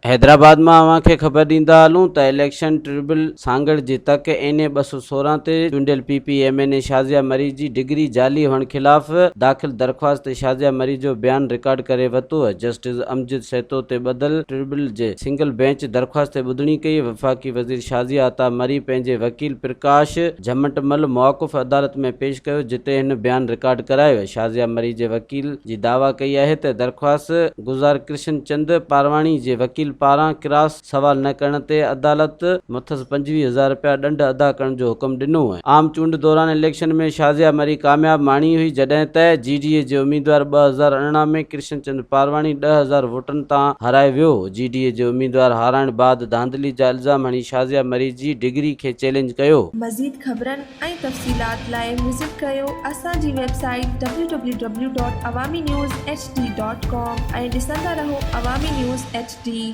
حيدرآباد مان اوهان کي خبر ڏيندا هلون ته اليڪشن ٽربيونل سانگهڙ جي تڪ اين اي 216 تي چونڊيل P P M N A Shazia Marri جي ڊگري جعلي هئڻ خلاف داخل درخواست تي شازيه مري جو بيان رڪارڊ ڪري ورتو. جسٽس امجد سهتو تي ٻڌل ٽربيونل جي سنگل بينچ درخواست تي ٻڌڻي ڪئي. وفاقي وزير شازيه عطا مري پنهنجي وڪيل پرڪاش جهمٽ مل موقف عدالت ۾ پيش ڪيو جتي هن بيان رڪارڊ ڪرايو. شازيه مري جي وڪيل جي دعويٰ ڪئي آهي ته درخواست گذار ڪرشن چند پارواڻي جي وڪيل پاران ڪراس سوال نه ڪرڻ تي عدالت مٿس 25 هزار رپيا ڏنڊ ادا ڪرڻ جو حڪم ڏنو. عام چونڊ دوران اليڪشن ۾ شازيه مري ڪامياب ماڻي هئي جڏهن ته جي ڊي اي جي اميدوار 2018 ۾ ڪرشن چند پارواڻي 10,000 ووٽن تان هارائي ويو هو. جي ڊي اي جي اميدوار هارائڻ بعد ڌانڌلي جا الزام هڻي شازيه مري جي ڊگري کي چئلينج ڪيو. مزيد خبرن ۽ تفصيلات لاء وزٽ ڪريو اسان جي website W W W dot Awami news H D dot com ۽ ڏسندا رهو عوامي نيوز ايڇ ڊي.